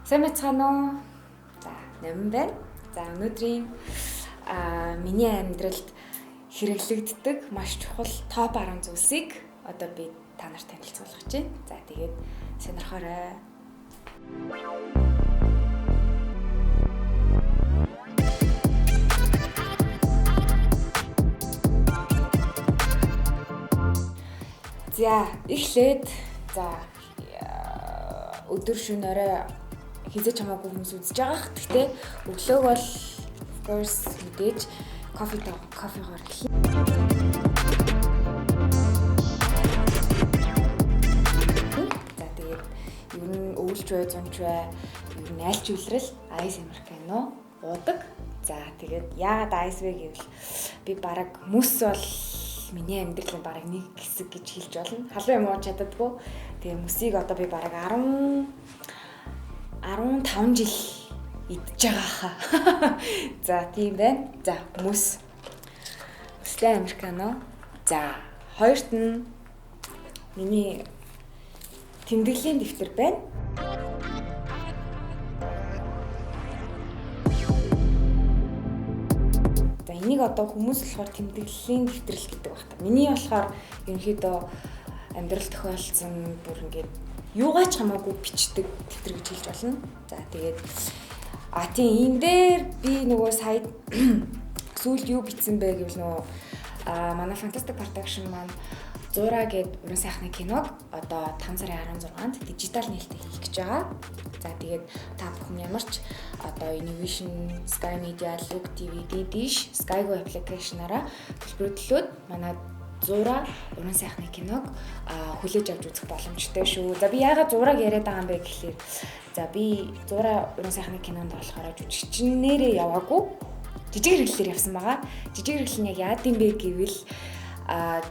Сайн байцгаана уу? За, Номин байна. За, өнөөдрийн миний амьдралд хэрэглэгддэг маш чухал топ 10 зүйлсийг одоо би та нарт танилцуулах гэж байна. За, тэгээд сонирхоорой. За, эхлээд за өдөр шөнө орой хизээч хамаагүй хүмүүс үзэж байгаах. Гэхдээ өглөөг бол of course мэдээж кофегоор эхэлнэ. За, тэгээд ер нь өвөлж бай, зунч бай, ер нь аль ч үлрэл ice americano уудаг. За, тэгээд яагаад ice вэ гэвэл би бараг мөс бол миний амьдралын бараг нэг хэсэг гэж хэлж болно. Халуун юм ууж чаддаггүй. Тэгээ мөсийг одоо би бараг 15 жил идэж байгаа хаа. За, тийм байна. За, мөс. Мөстэй американо. За, хоёрт нь миний тэмдэглэлийн дэвтэр байна. За, энийг одоо хүмүүс болохоор тэмдэглэлийн дэвтэр л гэдэг баг та. Миний болохоор ерөнхийдөө амьдрал тохиолдсон бүр ингээд юугаа ч хамаагүй бичдэг дэвтэр гэж хэлж болно. За, тэгээд тийм энэ дээр би нөгөө сая сүүлд юу бичсэн бэ гэвэл нөгөө манай Fantastic Production маань Зура гээд уран сайхны киног одоо 5 сарын 16-нд дижитал нээлттэй хийх гэж байгаа. За, тэгээд та бүхэн ямар ч одоо Innovation, Sky Media, Look TV, Dish, Skygo application-аараа төлбөрөдлөөд манай Зура уран сайхны киног хүлээж авч үзэх боломжтой шүү. За, би яагаад Зураг яриад байгаа юм бэ гэхлээр за би Зура уран сайхны кинонд болохоор жүжигчнээрээ яваагүй. Жижиг хэрэглэлээр явсан байгаа. Жижиг хэрэглэл нь яг яад юм бэ гэвэл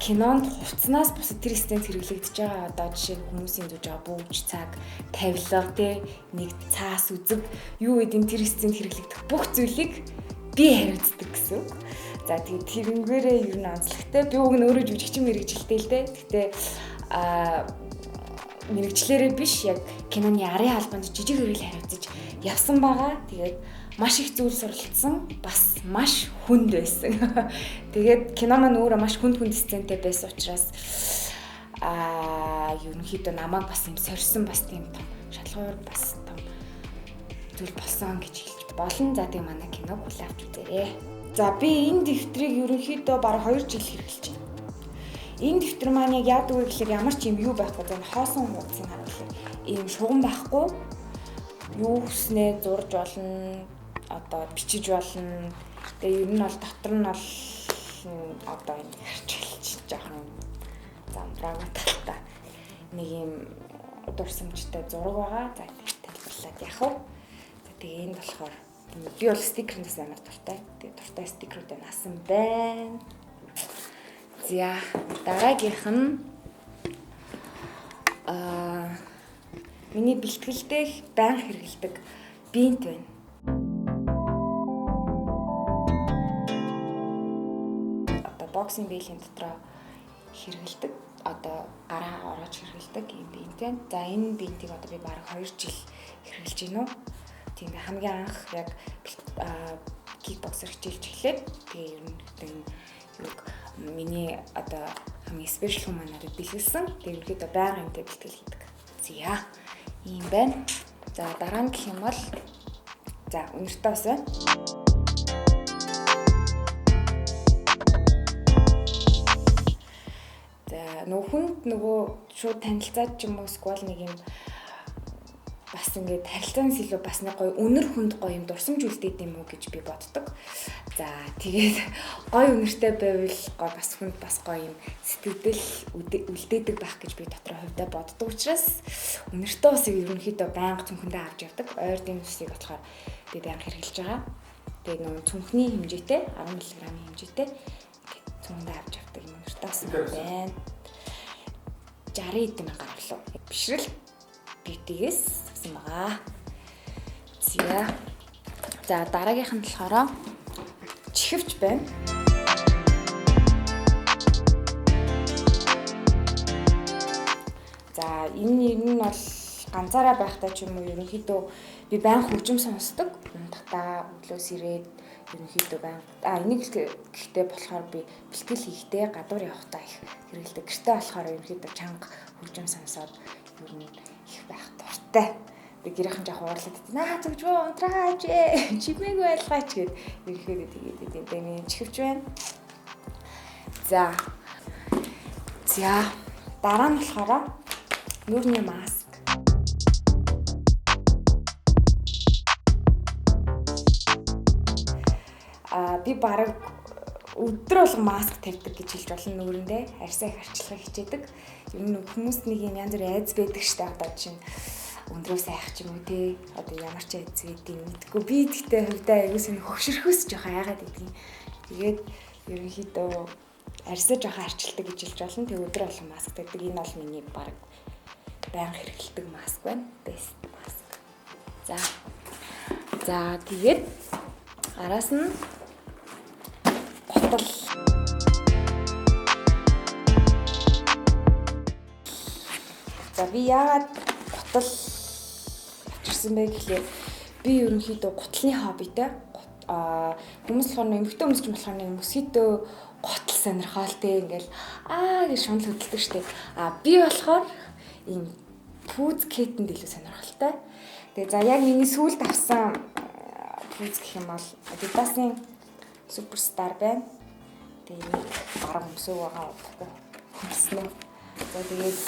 кинонд хувцснаас бусад тэр сценд хэрэглэгдэж байгаа одоо жишээ нь хүмүүсийн зүүж байгаа бүүж, цаг, тавилга, тэ нэг цаас үзэг юу гэдэг нь тэр сценд хэрэглэгдэх бүх зүйлийг би хариуцдаг гэсэн үг. За, тэгээд тэрнгээрээ ер нь онцлогтой. Би уг нь өөрөө жүжигчин мэрэгжилтэй л дээ. Гэхдээ мэрэгчлэрээ биш яг киноны арын албанд жижиг хэрэгэл хариуцаж явсан байгаа. Тэгээд маш их зүйл суралцсан, бас маш хүнд байсан. Тэгээд кино маань өөрөө маш хүнд сцентэй байсан учраас ерөнхийдөө намайг бас юм сорьсон, бас тийм том шалгуур, бас том зүйл болсон гэж хэлж болно. За, тэгээ манай киног хүлээн авч үзээрэй. За, би энэ дэвтрийг ерөнхийдөө бараг 2 жил хэрэглэж байна. Энэ дэвтэр маань яг яадаг вэ гэхээр ямар ч юм юу байхгүй. За, хоосон хуудсыг харуулъя. Ийм шугам байхгүй. Юу хүснээ зурж болно, одоо бичиж болно. Тэгээ ер нь бол дотор нь бол одоо энэ харж хэлж жоохон замбраагүй талтай нэг юм дурсамжтай зураг байгаа. За, тайлбарлаад яах вэ? За, тэгээ энд болохоор би бол стикернээс амар дуртай. Тэгээ дуртай стикерүүдээ насан байна. За, дараагийнх нь миний бэлтгэлдээ байнга хэрэглэдэг бинт байна. Одоо боксинг бэйлийн дотроо хэрэглэдэг. Одоо гараа ороож хэрэглэдэг юм бинт байна. За, энэ бинтийг одоо би бараг 2 жил хэрэглэж байна уу? Тийм хамгийн анх яг кикбоксер хичээлж эхлээд тэгээ ер нь юг миний одоо хамгийн спешиал хүн маань надад бэлгэлсэн. Тэгээ ерөнхийдөө байнга юмтай бэлтгэл хийдэг. За, ийм байна. За, дараа нь гэх юм бол за үнэртэй ус байна. За, нөгөө хүнд нөгөө шууд танилцаад ч юм уу эсвэл нэг юм бас ингээд харилцаанаас илүү бас нэг гоё үнэр хүнд гоё юм дурсамж үлдээд юм уу гэж би боддог. За, тэгээд гоё үнэртэй байвал гоё бас хүнд бас гоё юм сэтгэл үлдээдэг байх гэж би дотроо хувьдаа боддог учраас үнэртэй усыг ерөнхийдөө байнга цүнхэндээ авч явдаг. Ойрдын усыг болохоор би байнга хэрэглэж байгаа. Тэгээд нөгөө цүнхний хэмжээтэй 10 мг-ийн хэмжээтэй ингээд цүнхэндээ авч явдаг юм үнэртэй ус байна. 60 эдэн мянгаар авлаа. Бишрэл бьютигээс авсан байгаа. За. За, дараагийнх нь болохоор чихвч байна. За, энэ нь бол Ганцаараа байхдаа ч юм уу ерөнхийдөө би баян хөгжим сонсдог. Унтахтаа өглөөс ирээд ерөнхийдөө баян энийг гэхдээ болохоор би бэлтгэл хийхдээ гадуур явахдаа их хэрэглэдэг. Гэртээ болохоор ерөнхийдөө чанга хөгжим сонсоод ер нь их байх дуртай. Би гэрийнхэн жоох уурлаад байдаг. Наа зүгжвөө унтраач ээ. Чимээгүй байлгаач гэд ерөнхийдөө тэгээд идэв. Тэгээ миний чихвч байна. За. За. Дараа нь болохоор нүүрний маск. Би бараг өдөр болгон маск тавьдаг гэж хэлж болно нүүрэндээ. Арьсаа их арчлахыг хичээдэг. Ер нь хүмүүс нэг юм янз бүрийн айц байдаг штэ, одоо чинь өндрөөс айх ч юм уу те. Одоо ямар ч айц байдгийг мэдэхгүй. Би тэгтээ хувьдаа аягүй сонь хөвшөрхөөс жоохон айгаад байдгийг. Тэгээд ерөнхийдөө арьсаа жоохон арчилдаг гэж хэлж болно. Тэг өдөр болгон маск тавьдаг. Энэ бол миний бараг байнга хэрэглэдэг маск байна. Best mask. За. За тэгээд араас нь гутал. За би яагаад гутал авчирсан бэ гэхлээр би ерөнхийдөө гутлын хоббитэй. Хүмүүс болохоор эмэгтэй хүмүүс ч болохоор нэг мөсгийдөө гутал сонирхоолтой ингээл гэж шунал хөдөлдөг штеп. Би болохоор ийм пүүз кетэнд илүү сонирхолтой. Тэгээ за яг миний сүүлд авсан пүүз гэх юм бол Adidas-ын Superstar байна. Тэгээ энийг бараг өмсөв байгаа удахгүй өмснө. За тэгээд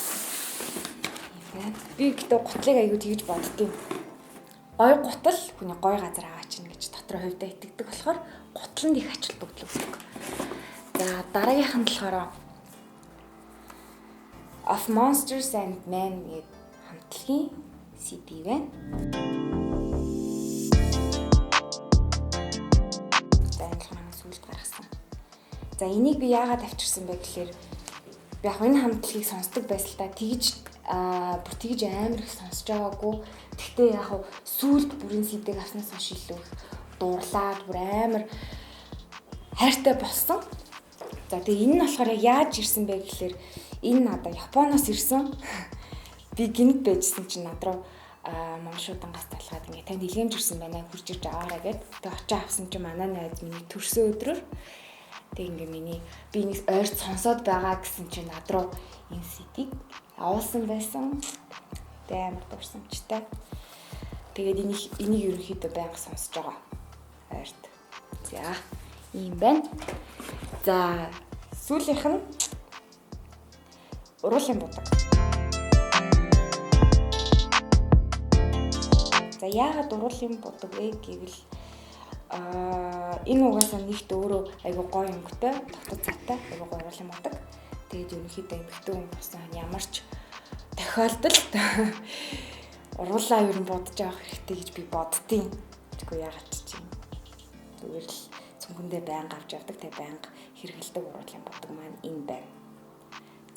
юм байна. Би гэтээ гутлыг аягүй тэгж боддгийн. Гой гутал хүний гой газар аваачна гэж дотор хувьдаа итгэдэг болохоор гутланд их ач холбогдол өгдөг. За дараагийнх нь болохоор Of Monsters and Men гэдэг хамтлагийн CD байна. За энэ болохоор сүүлд гаргасан. За энийг би яагаад авчирсан бэ гэхлээр би яг энэ хамтлагийг сонсдог байсан л та тэгж бүр тэгж амар их сонсож байгаагүй. Тэгтээ яг сүүлд бүрийн CD-г авснаас хойш илүү их дуурлаад бүр амар хайртай болсон. За тэгээ энэ нь болохоор яаж ирсэн бэ гэхлээр энэ надад Японоос ирсэн. Би гинт байжсэн чинь над руу Монгол шуудангаас талгаад ингээ танд илгээмж ирсэн байна, хурж ирж аваарай гэд. Тэгээ очиж авсан чинь манай найз миний төрсөн өдрөөр тэг ингээ миний би нэг ойрт сонсоод байгаа гэсэн чинь над руу энэ CD-г авуулсан байсан. Тэг амар дурсамжтай. Тэгээд энийг ерөнхийдөө байнга сонсож байгаа. Ойрт. За ийм байна. За сүүлийнх нь уруулын будаг. За яагаад уруулын будаг вэ гэвэл энэ угаасаа нэгт өөрөө айгүй гоё өнгөтэй, тогтод цаатай айгүй гоё уруулын будаг. Тэгээд ерөнхийдөө эмэгтэй хүн болсон ямар ч тохиолдолд уруулаа ер нь будаж авах хэрэгтэй гэж би боддیں۔ Тэгвэл яагаад ч юм. Зүгээр л цүнхэндээ байнга авч явдаг, тэг байнга хэрэглэдэг уруулын будаг маань энэ байна.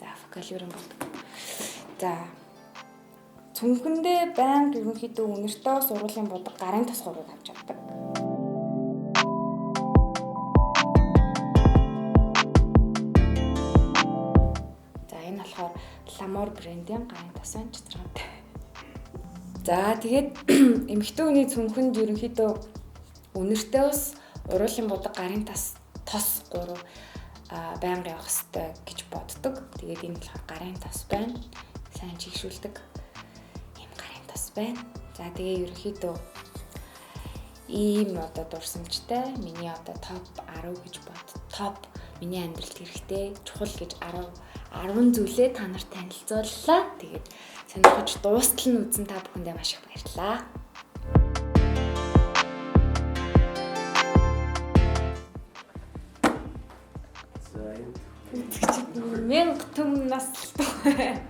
За фокалюрын будаг. За цүнхэндээ байнга ерөнхийдөө үнэртэй уруулын будаг гарын тос гурвыг авч явдаг. За энэ болохоор Ламор брендийн гарын тос байна, чацраатай. За тэгээд эмэгтэй хүний цүнхэнд ерөнхийдөө үнэртэй ус, уруулын будаг, гарын тос гурав байнга явах хэрэгтэй гэж боддог. Тэгээд энэ болохоор гарын тос байна. Сайн чигшүүлдэг ийм гарын тос байна. За тэгээ ерөнхийдөө ийм одоо дурсамжтай миний одоо топ 10 гэж бод. Топ миний амьдралд хэрэгтэй чухал гэж 10 зүйлээ та нарт танилцууллаа. Тэгээд сонирхож дуустал нь үзсэн та бүхэндээ маш их баярлалаа. За энэ үзэгчид 1000 төм наслтаа.